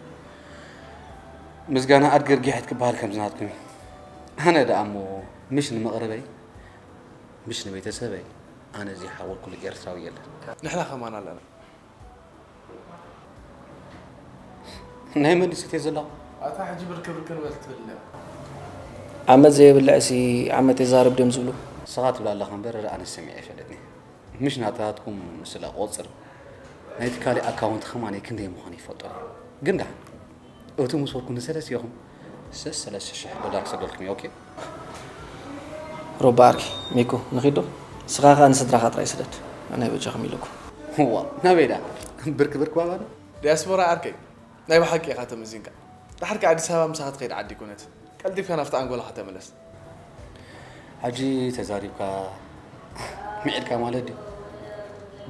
ምስጋና ኣድገርጊሐት ክበሃል ከምዚ ናትኩም እዩ። ኣነ ደኣ እሞ ምሽ ንመቕርበይ፣ ምሽ ንቤተሰበይ፣ ኣነ ዘይሓወልኩሉ ኤርትራዊ የለን። ንሕና ከማን ኣለና። ናይ መን ድዩ ሰትየ ዘለኹ? ኣታ ሕጂ ብርክ ብርክ ንበል ትብል እንዲኻ። ዓመት ዘየብልዕሲ ዓመት የዛርብ ድዮም ዝብሉ? ንስኻ ትብል ኣለኻ እምበር ኣነ ሰሚዐ ኣይፈልጥን እየ። ምሽ ናታትኩም ስለ ቁጽር ናይቲ ካልእ ኣካውንት ከማን ክንደይ ምዃኑ ይፈልጦ ድዩ? ግን ደሓን እቲ ምስ በልኩ ንሰለስቲኹም ሰለስተ ሽሕ ዶላር ክሰደልኩም እየ። ኦኬ? ሮባ ዓርከይ፣ ሚኩ፣ ንኺድ ዶ? ንስኻ ኸኣ ንስድራኻ ጥራይ ስደድ። ኣነ በጃኹም ኢለኩም። እዋ፣ ናበይ ደኣ? ብርክ ብርክ ባባና? ዲያስፖራ ዓርከይ፣ ናይ ብሓቂ ኢኻ ተመዚንካ። ድሓር ከኣ ኣዲስ ኣበባ ምሳኻ ትኸይድ ዓዲ ኣይኮነትን። ቀልጢፍካ ናብቲ ኣንጎላኻ ተመለስ። ሕጂ ተዛሪብካ ምዒድካ ማለት ድዩ?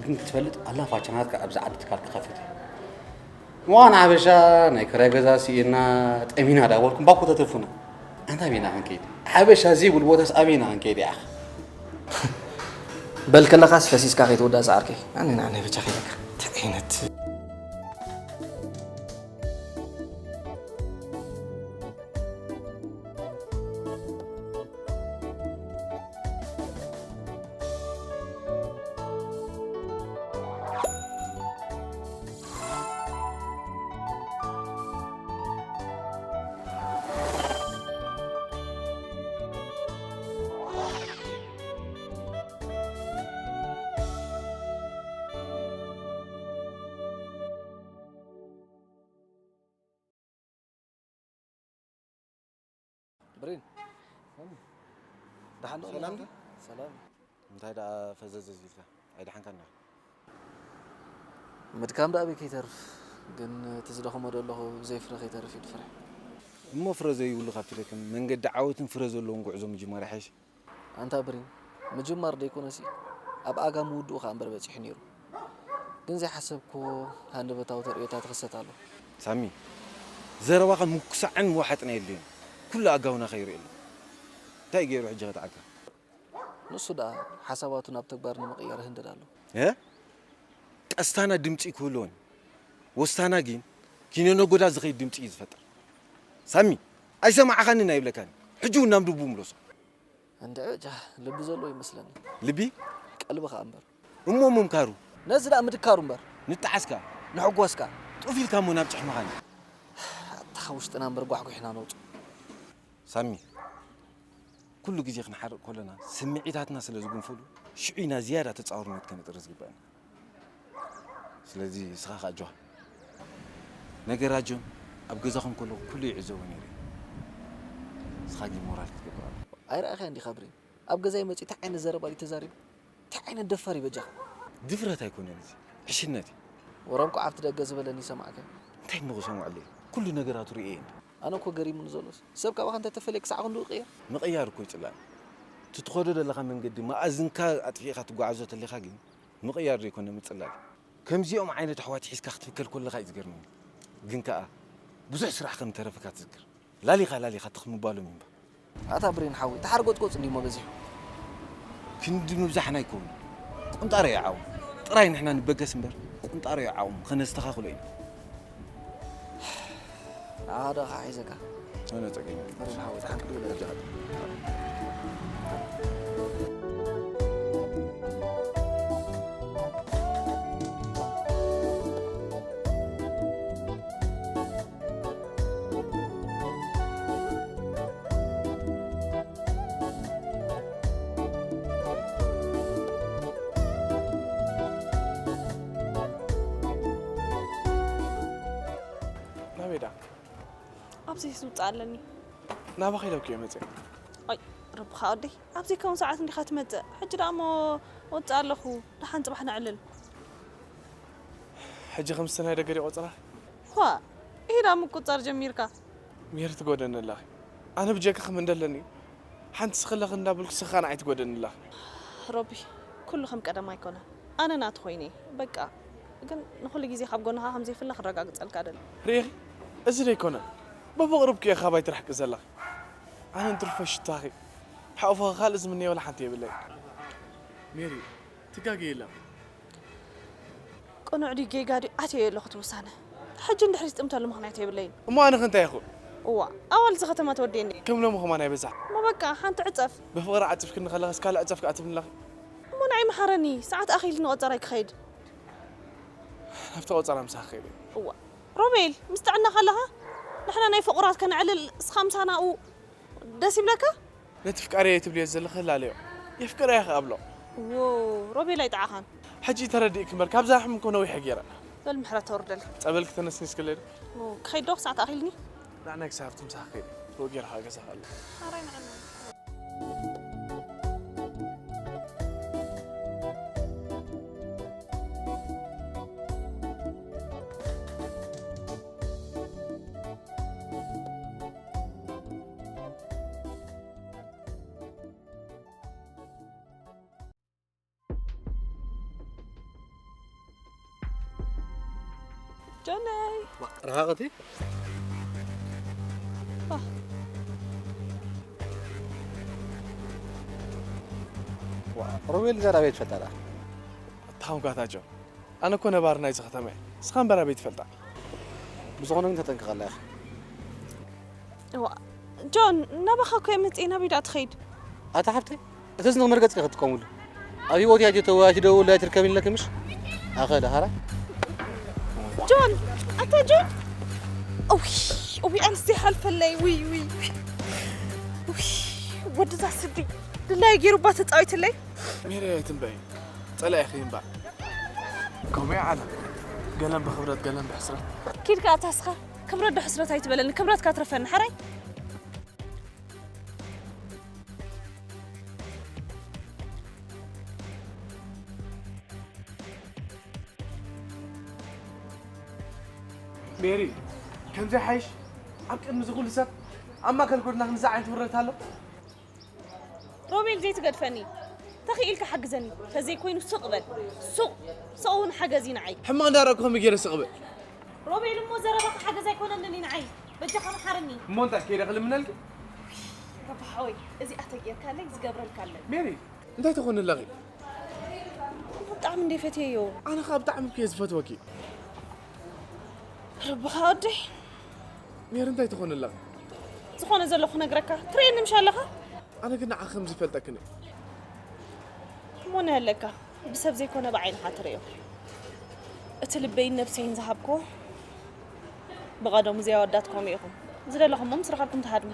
ግን ክትፈልጥ ኣላፋቻ ናትካ ኣብዚ ዓዲ ትካል ክኸፍት እዩ። እዋን ሓበሻ ናይ ክራይ ገዛ ስኢና ጠሚና ዳበልኩም ባኮ ተትርፉና። ኣንታ ኣበይና ክንከይድ? ሓበሻ ዘይብሉ ቦታስ ኣበይና ክንከይድ ይኣኽ? በል ከለኻስ ፈሲስካ ከይትውዳእ ዝዓርከይ። ኣነ ንዓነ ብቻ ከይደካ። እንታይ ዓይነት ብሬን፣ ደሓን ዶ? ሰላም ዶ? ሰላም። እንታይ ደኣ ፈዘዘዝ ኢልካ? ኣይደሓንካን ዲኻ? ምድካም ደኣ ኣበይ ከይተርፍ፣ ግን እቲ ዝደኸሞ ዘለኹ ብዘይ ፍረ ከይተርፍ እዩ ድፍረ። እሞ ፍረ ዘይብሉ ካብ ትደክም፣ መንገዲ ዓወትን ፍረ ዘለዎን ጉዕዞ ምጅማር ይሓይሽ። ኣንታ ብሪን፣ ምጅማር ደይኮነሲ፣ ኣብ ኣጋ ምውድኡ ከኣ እምበር በጺሑ ነይሩ። ግን ዘይሓሰብክዎ ሃንደበታዊ ተርእዮታት ይኽሰት ኣሎ። ሳሚ፣ ዘረባኻ ምኩሳዕን ምውሓጥን ኣየድልዮን። ኩሉ ኣጋውናኻ ይርኢ ኣሎ። እንታይ ገይሩ ሕጂ ከተዓካ? ንሱ ደኣ ሓሳባቱ ናብ ተግባር ንምቕያር ይህንደድ ኣሎ። እ? ቀስታና ድምጺ ክህልዎን፣ ወስታና ግን ኪነ ነጎዳ ዝኸይድ ድምጺ እዩ ዝፈጥር። ሳሚ፣ ኣይሰማዕኻንን ኣይብለካን። ሕጂ እውን ናብ ልቡ ምለሶ። እንድዒ፣ ጃ፣ ልቢ ዘለዎ ይመስለኒ። ልቢ? ቀልቢ ኸኣ እምበር። እሞ ምምካሩ? ነዚ ደኣ ምድካሩ እምበር። ንጠዓስካ? ንሕጎስካ? ጡፍ ኢልካ እሞ ናብ ጭሕምኻን። ኣታ ውሽጥና እምበር ጓሕጒሕና ነውጽእ። ሳሚ፣ ኩሉ ግዜ ክንሓርቕ ከለና ስምዒታትና ስለ ዝጉንፈሉ፣ ሽዑ ኢና ዝያዳ ተጻዋርነት ከነጥሪ ዝግበኣና። ስለዚ ንስኻ ከኣ ኣጆኻ። ነገር ኣጆን ኣብ ገዛኹም ከለኹ ኩሉ ይዕዘቦ ነይረ እየ። ንስኻ ግን ሞራል ክትገብር ኣለካ። ኣይረኣኻያን ዲኻ ብሬን? ኣብ ገዛይ መጺኡ እንታይ ዓይነት ዘረባ ድዩ ተዛሪቡ? እንታይ ዓይነት ደፋር እዩ በጃኻ? ድፍረት ኣይኮነን እዚ፣ ዕሽነት እዩ። ወረ እንቋዕ ኣብቲ ደገ ዝበለኒ ይሰማዕካዮ። እንታይ እሞ ክሰምዖ ኣለየ? ኩሉ ነገራቱ ርእየ እየ እንዲ። ኣነ እኮ ገሪሙኒ ዘሎስ፣ ሰብ ካባኻ እንተተፈልየ ክሳዕ ክንድኡ ይቕየር? ምቕያር እኮ ይጽላእ። እቲ ትኸዶ ዘለኻ መንገዲ መኣዝንካ ኣጥፊእካ ትጓዓዞ ተለኻ ግን ምቕያር ዘይኮነ ምጽላል እዩ። ከምዚኦም ዓይነት ኣሕዋት ሒዝካ ክትፍከል ከለኻ እዩ ዝገርመኒ። ግን ከኣ ብዙሕ ስራሕ ከም ተረፈካ ትዝክር። ላሊኻ ላሊኻ ትኽ ምባሎም እዩ እምበር። ኣታ ብሬን ሓወይ፣ ተሓርጎጽጎጽ እንዲሞ በዚሑ። ክንዲ ምብዛሕና ኣይከውን። ቁንጣሮ ይዓው። ጥራይ ንሕና ንበገስ እምበር ቁንጣሮ ይዓው። ከነስተኻኽሎ ኢና። ንዓኻ ዶ ኸዓ ሒዘካ? ኣነ ጸገም የብሉን። ብሬን ሓወይ፣ ደሓን ክትውለድ። ናበይ ደኣ? ኣብዚ ዝውፅእ ኣለኒ። ናባኺ ኢለ እኮ እየ መፅእ። ኣይ፣ ረብኻ ወደይ፣ ኣብ ዘይከውን ሰዓት እንዲኻ ትመፅእ። ሕጂ ደኣ እሞ ወፅእ ኣለኹ፣ ደሓን ፅባሕ ነዕልል። ሕጂ ከምስቲ ናይ ደገ ድዩ ቆፀራኺ? ኳ፣ ኢዳ ምቁፃር ጀሚርካ። ሜሪ ትጎደኒ ኣለኺ። ኣነ ብጀካ ከመን ደለኒ? ሓንቲ ስኽለኺ እንዳበልኩ ስኻ ንዓይ ትጎደኒ ኣለኺ። ሮቢ፣ ኩሉ ከም ቀደም ኣይኮነን። ኣነ ናቱ ኮይነ እየ። በቃ፣ ግን ንኹሉ ግዜ ካብ ጎንኻ ከም ዘይፍለ ክረጋግጸልካ ደሊ። ርኢኺ? እዚ ደይኮነ? በብቕሩብ ከ ኢኻ ካባይ ትርሕቂ ዘለኺ። ኣነ እንትርፎ ሽታኺ፣ ሕቑፍኺ ካልእ ዝምነዮ ወላ ሓንቲ የብለይ። ሜሪ፣ ትጋገይ የላ። ቅኑዕ ድዩ ጌጋ ድዩ ኣትየ ኣለኹ እቲ ውሳነ። ሕጂ እንድሕሪ ዝጥምተሉ ምኽንያት የብለይን። እሞ ኣነ ከ እንታይ ይኹን? እዋ፣ ኣዋል እዚ ከተማ ተወዲኤኒ። ከም ሎሚ ከማን ኣይበዛሕ። እሞ በቃ፣ ሓንቲ ዕጸፍ። ብፍቕሪ ዓጺፍክኒ ከለኸስ ካልእ ዕጸፍ ከኣ ትብልለኺ። እሞ ንዓይ መሓረኒ፣ ሰዓት ኣኺልኒ ቆጸራይ ክኸይድ። ናብቲ ቆጸራ ምሳኺ ከይደ። እዋ፣ ሮቤል፣ ምስ ጥዕና ከለኻ ንሕና ናይ ፍቑራት ከነዕልል፣ እስኻ ምሳና ኣብኡ ደስ ይብለካ? ነቲ ፍቃረየ ትብልዮ ዘለኺ ላለዮ። የፍቅረያ ከ ኣብሎ። ዎ፣ ሮቤል ኣይጠዓኻን። ሕጂ ተረዲእኪ እምበር፣ ካብዛ ርሕም እኮ ነዊሕ ገይረ። በል ምሕረት ተውርደልካ። ጸበል ክተነስንስክለይ ዶ? ዎ፣ ክኸይድ ዶ ክሳዕ ተኣኺልኒ? ንዓናይ ክሳብ ትምሳኽ ከይደ። ብኡ ገይረ ከኣ ገዛ ከኣለ። ሓራይ ንዓና። ጆነይ። ዋ፣ ረሃቐቲ? ዋ። ዋ፣ ሮቤል ዘራቤት ፈጠራ። ኣታ ኾንካ ኣታ ጆን። ኣነ እኮ ነባሪ ናይዚ ከተማ እየ። ንስኻ እምበር ኣበይ ትፈልጣ? ብዝኾነ ግን ተጠንቀቐላ ኢኻ። እዋ፣ ጆን፣ ናባኻ እኮ እየ መጺኤ፣ ናበይ ደኣ ትኸይድ? ኣታ ሓፍተይ፣ እቲ ዝንቕ መርገጺ ክትጥቀሙሉ። ኣብ ህይወት እያ ጀተዋ፣ ኣይትደውል፣ ኣይትርከብን ኢለኪ ምሽ? ኣኸለ፣ ሃራ? ጆን፣ ኣታ ጆን! እውይ፣ እውይ፣ ኣንስ ዘይሓልፈለይ፣ ውይ፣ ውይ። እውይ፣ ወድዛ ስዲ፣ ድላዩ ገይሩባ ተጻዊትለይ። ሜሪ ኣይትንበይ። ጸላኢኺ እምበኣር። ከምኡ እያ ዓለም። ገለን ብኽብረት፣ ገለን ብሕስረት። ኪድ ከኣ ኣታ እስኻ ክብረት ዶ ሕስረት ኣይትበለኒ፣ ክብረትካ ትረፈኒ፣ ሓራይ። ሜሪ፣ ከምዚ ሓይሽ ኣብ ቅድሚ እዚ ኩሉ ሰብ ኣብ ማእከል ጎድና ክንዛ ዓይነት ውርደት ኣሎ? ሮቤል ዘይትገድፈኒ፣ ተኽኢልካ ሓግዘኒ፣ ተዘይኮይኑ ስቕ በል። ሱቕ፣ ስቕ እውን ሓገዝ እዩ ንዓይ። ሕማቕ እንዳረኣኩ ከመይ ገይረ ስቕ ብል? ሮቤል እሞ ዘረባኻ ሓገዝ ኣይኮነንን እዩ ንዓይ። በጃኻ መሓረኒ። እሞ እንታይ ከይደ ክልምነልኪ? ረቢ ሓወይ፣ እዚኣ ተጌርካለይ ዝገብረልካ ኣለኒ። ሜሪ፣ እንታይ ትኾኒ ኣለኺ? ብጣዕሚ እንደ ፈትየዮ። ኣነ ኸኣ ብጣዕሚ እኮ እየ ዝፈትወኪ። ረብኻ ወደይ። ሜሪ እንታይ ትኾኒ ኣለኺ? ዝኾነ ዘሎ ክነግረካ ትርእየኒ ምሽ ኣለኻ? ኣነ ግን ንዓኺ ከም ዝፈልጠክን እየ። እሞ ንህለካ ብሰብ ዘይኮነ ብዓይንኻ ትርእዮ። እቲ ልበይን ነብሰይን ዝሃብክዎ ብቐደሙ እዚኣ ኣወዳት ከምኡ ኢኹም። ዝደለኹሞ ምስ ረኸብኩም ትሃድሙ።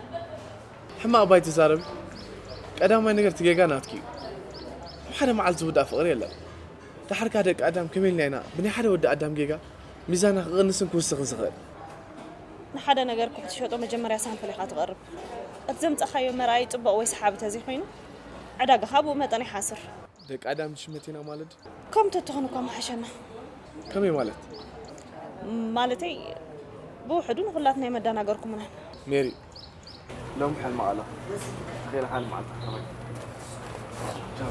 ሕማቕ እባ ኣይትዛረቢ። ቀዳማይ ነገር እቲ ጌጋ ናትኪ እዩ። ኣብ ሓደ መዓልቲ ዝውዳእ ፍቕሪ የለን። ደሓር ከኣ ደቂ ኣዳም ከመይ ኢልና ኢና ብናይ ሓደ ወዲ ኣዳም ጌጋ ሚዛና ክቕንስን ክውስኽን ዝኽእል? ንሓደ ነገር እኮ ክትሸጦ መጀመርያ ሳምፕል ኢኻ ትቐርብ። እቲ ዘምጻኻዮ መርኣዪ ጽቡቕ ወይ ሰሓቢ ተዘይኮይኑ፣ ዕዳጋኻ ብኡ መጠን ይሓስር። ደቂ ኣዳም ትሽመት ኢና ማለት ድዩ? ከም ተትኾኑ እኳ ምሓሸና። ከመይ ማለት? ማለተይ፣ ብውሕዱ ንኹላትና ኣይመዳናገርኩምናን። ሜሪ፣ ሎም ሕልሚ ኣለኹ። ተኺእልኻ ንመዓልቲ ክረኽበኪ። ቻው።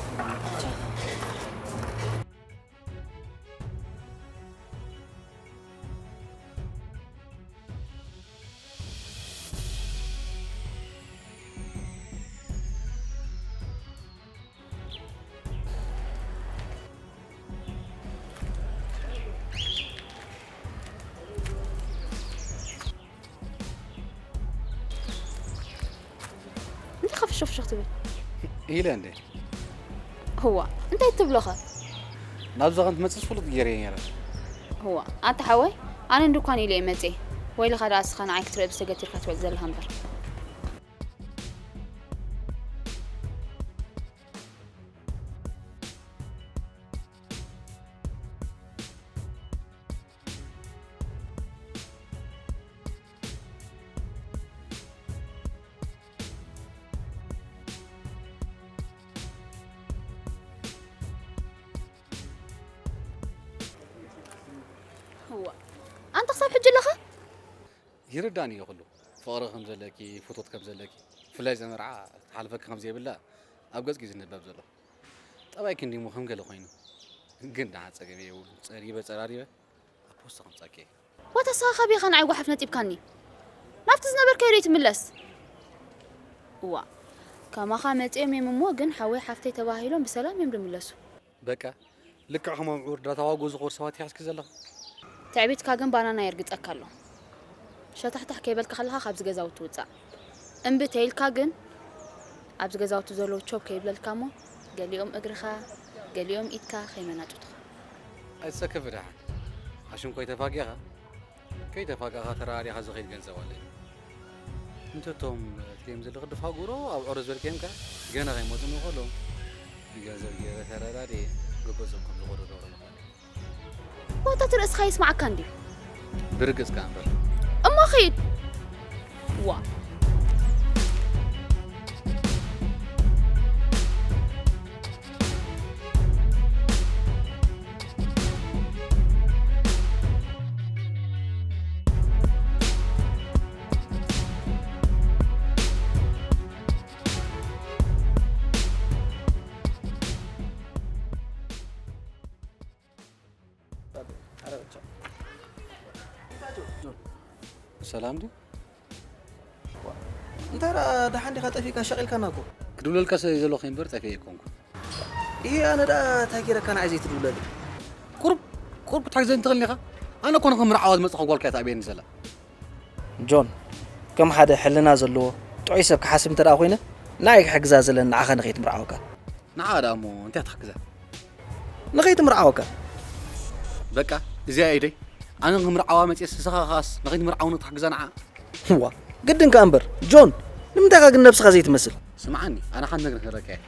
እንታይ ኸፍሾፍሾፍ ትብል? ኢለ እንዴ? እዋ፣ እንታይ ትብሎኸ? ናብዛ ከም ትመጽእ ዝፍሉጥ ገይረ እየ ነይረ። እዋ፣ ኣንታ ሓወይ፣ ኣነ ንድኳን ኢለ እየ መጽየ። ወይልኻ ደኣ እስኻ ንዓይ ክትርኢ ብዝተገቲርካ ትበልዕ ዘለኻ እምበር። ክሳብ ሕጂ ኣለኻ? ይርዳእኒ እዩ ኩሉ። ፍቕሪ ከም ዘለኪ፣ ፍቶት ከም ዘለኪ፣ ብፍላይ ዘመርዓ ትሓልፈኪ ከም ዘይብላ ኣብ ገጽኪ ዝንበብ ዘሎ። ጠባይኪ እንዲሞ ከም ገለ ኮይኑ። ግን ደሓን ጸገም የብሉን። ጸሪበ ጸራሪበ ኣብ ፖስታ ከምጻኪ እየ። ዋታ ንስኻ ካበይ ኢኻ ንዓይ ጓሓፍ ነጺብካኒ? ናብቲ ዝነበርካዮ ዶ ትምለስ? እዋ፣ ከማኻ መጺኦም እዮም እሞ ግን ሓወይ ሓፍተይ ተባሂሎም ብሰላም እዮም ዝምለሱ። በቃ ልክዕ ከም ምዑር ዳታዋጎ ዝኾር ሰባት ይሓዝኪ ዘለኻ። ትዕቢትካ ግን ባናና የርግጸካ ኣሎ። ሸታሕታሕ ከይበልካ ከለኻ ካብዚ ገዛውቲ ውጻእ። እምቢ ተይልካ ግን ኣብዚ ገዛውቲ ዘለዉ ቾብ ከይብለልካ እሞ ገሊኦም እግርኻ ገሊኦም ኢድካ ከይመናጭቱኻ። ኣይትሰከፊ ደሓን። ኣሽንኮይ ተፋጊኻ ከይተፋጋኻ ተራዲኻ ዝኸይድ ገንዘብ ኣለኒ። እንተቶም ትልዮም ዘለኹ ድፋጉሮ ኣብ ዖሮ ዝበልክዮም ከ ገና ከይመፁ ንኸሎም ንገንዘብ ገይረ ተረዳድየ ገገዞም ከም ዝኾዶ ገብረ ምዃን ዋታ እቲ ርእስኻ ይስማዓካ እንድዩ። ብርግጽ ከኣ እምበር እሞ ኺድ ዋ ሰላም ድዩ? እንታይ ደኣ ደሓን ዲኻ ጠፊእካ ሸቒልካና እኮ። ክድውለልካ ስለ ዘለኹ እምበር ጠፊኤ ኣይኮንኩን። ይሄ ኣነ ደኣ እንታይ ገይረካ ንዓይ ዘይትድውለለይ? ቁሩብ ቁሩብ ክትሕግዘኒ ትኽእልኒ ኢኻ? ኣነ እኮ ንኽምርዓዋ ዝመጻኹ ጓልካ እያ ትኣብየኒ ዘላ። ጆን ከም ሓደ ሕልና ዘለዎ ጥዑይ ሰብ ክሓስብ እንተ ደኣ ኮይነ ንዓይ ክሕግዛ ዘለኒ ንዓኻ ንኸይትምርዓወካ። ንዓኣ ደኣ እሞ እንታይ ክትሕግዛ? ንኸይትምርዓወካ። በቃ እዚኣ ኢደይ ኣነ ክምርዓዋ መፅየ ንስኻ ኸኣስ ንኸይትምርዓውኒ ክትሕግዛ ንዓ። ዋ ግድን ከኣ እምበር ጆን ንምንታይ ኢኻ ግን ነብስኻ ዘይትመስል? ስምዓኒ ኣነ ሓንቲ ነገር ክነግረካ እየ።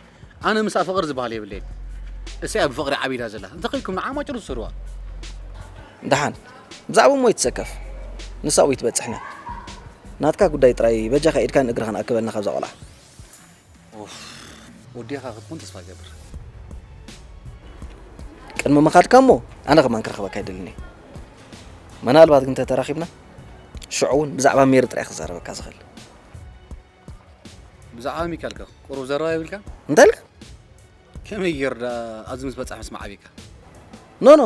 ኣነ ምስኣ ፍቕሪ ዝበሃል የብለይን። እሰያ ብፍቕሪ ዓቢዳ ዘላ እንተኸይድኩም ንዓ ማጭሩ ትሰድዋ። ደሓን ብዛዕባ እሞ ይትሰከፍ ንሳኡ ይትበጽሕና። ናትካ ጉዳይ ጥራይ በጃኻ ኢድካን እግርኻን ኣክበልና ካብዛ ቆልዓ። ኡፍ ወዲኻ ክትኩን ተስፋ ይገብር። ቅድሚ ምኻድካ እሞ ኣነ ከማን ክረኽበካ ኣይደልን እየ። ምናልባት ግን ተተራኺብና ሽዑ እውን ብዛዕባ ሜሪ ጥራይ ክዛረበካ ዝኽእል። ብዛዕባ ሚካኤል ከ ቁሩብ ዘረባ የብልካ? እንታይ ኢልካ? ከመይ ገይሩ ደኣ ኣብዚ ምስ በጽሐ ምስማዕ ኣቢካ? ኖ ኖ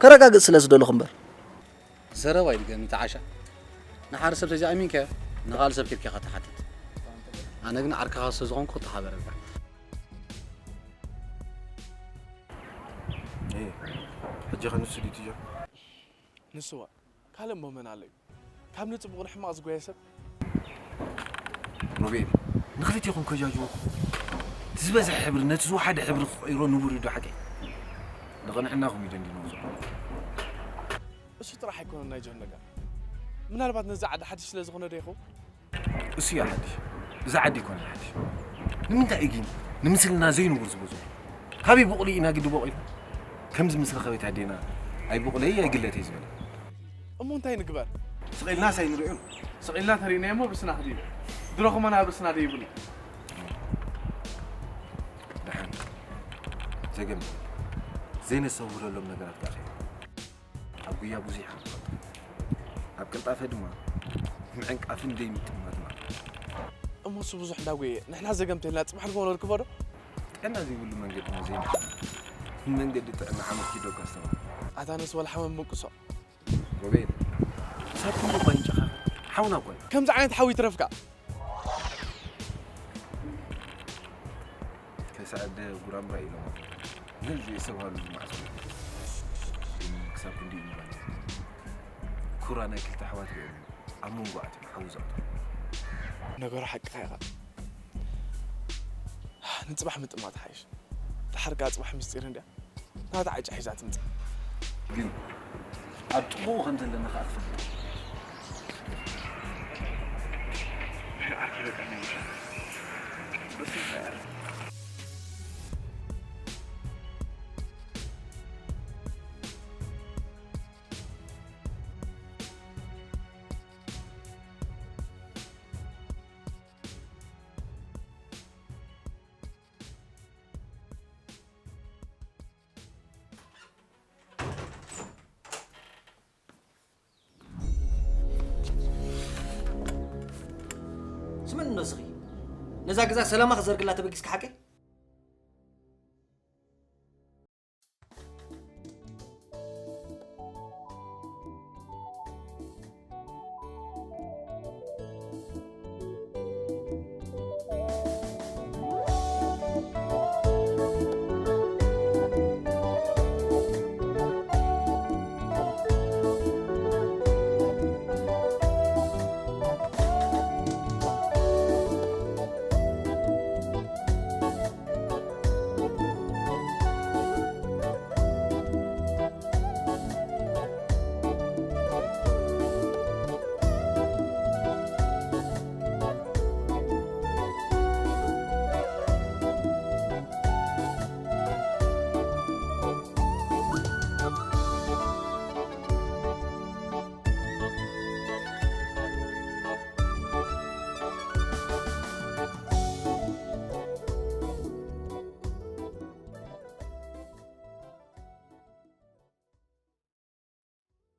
ከረጋግጽ ስለ ዝደለኹ እምበር። ዘረባ ይድገም ይተዓሻ። ንሓደ ሰብ ተዘይኣሚንካዮ ንኻልእ ሰብ ኬድካ ኢኻ ትሓትት። ኣነ ግን ዓርክኻ ስለ ዝኾንኩ ክተሓባበረልካ። ሕጂ ኸ ንሱ ድዩ ትጀ ንስዋ ካልእ እሞ መን ኣሎ እዩ? ካብ ንጽቡቕ ንሕማቕ ዝጎየ ሰብ። ሮቤል፣ ንኽልቴኹም ከጃጅወኩም። እቲ ዝበዝሐ ሕብሪ ነቲ ዝወሓደ ሕብሪ ክቕይሮ ንቡር እዩ ዶ ሓቀይ? ንቕንዕናኹም እዩ ደንዲንዎ ዘሎ። እሱ ጥራሕ ኣይኮነን ናይ ጆን ነገር። ምናልባት ነዛ ዓዲ ሓድሽ ስለ ዝኾነ ዶ ይኸውን? እሱ እዩ ሓድሽ። እዛ ዓዲ ኣይኮነን ሓድሽ። ንምንታይ እዩ ግን ንምስልና ዘይንቡር ዝበዝሖ? ካበይ ቡቕሊ ኢና ግዲ ቦቒልና? ከምዚ ምስ ረኸበት ኣዴና ኣይቡቕለይ ኣይግለተይ ዝበለ። እሞ እንታይ ንግበር? ስቕ ኢልናስ ኣይንሪኦን። ስቕ ኢልና ተሪእናዮ እሞ ብስና ክድዩ። ድሮ ኸማን ኣብ ርእስና ደይብሉ። ደሓን። ዘገም ዘይነሰውረሎም ነገራት ከኣ ኸይኑ። ኣብ ጉያ ብዙሕ ይሓፍረቱ። ኣብ ቅልጣፈ ድማ ምዕንቃፍን ደይ ምጥማት ማለት እዩ። እሞ እሱ ብዙሕ እንዳጎየ ንሕና ዘገምተልና ጽባሕ ንግሆ ነርክቦ ዶ? ጥዕና ዘይብሉ መንገዲ ነው ዘይንሓ። መንገዲ ጥዕና ሓመድ ኪዶ ካስተማ። ኣታነስ ወላ ሓመድ ምንቅሶ። ሮቤል፣ ሳብ ኩሉ ባይንጫኻ ሓውና እኮ እዩ። ከምዚ ዓይነት ሓዊ ይትረፍካ። ከይሰዓደ ጉራምራ ኢሎም ነዚ ዝተባህሉ ማዕጾ ክሳብ ክንዲ እዩ ምባል ኩራ ናይ ክልተ ኣሕዋት ሪኦም ኣብ መንጎ ኣትዮም ሓዊ ዘቕተሉ። ነገሩ ሓቅኻ ኢኻ። ንጽባሕ ምጥማት ሓይሽ። ደሓር ከኣ ጽባሕ ምስጢር እንድያ ናታ ዓጫ ሒዛ ትምጻእ። ግን ኣብ ጥቕኡ ከም ዘለና ከኣ ትፈልጥ። እዛ ገዛ ሰላማ ክዘርግላ ተበጊስካ ሓቀይ?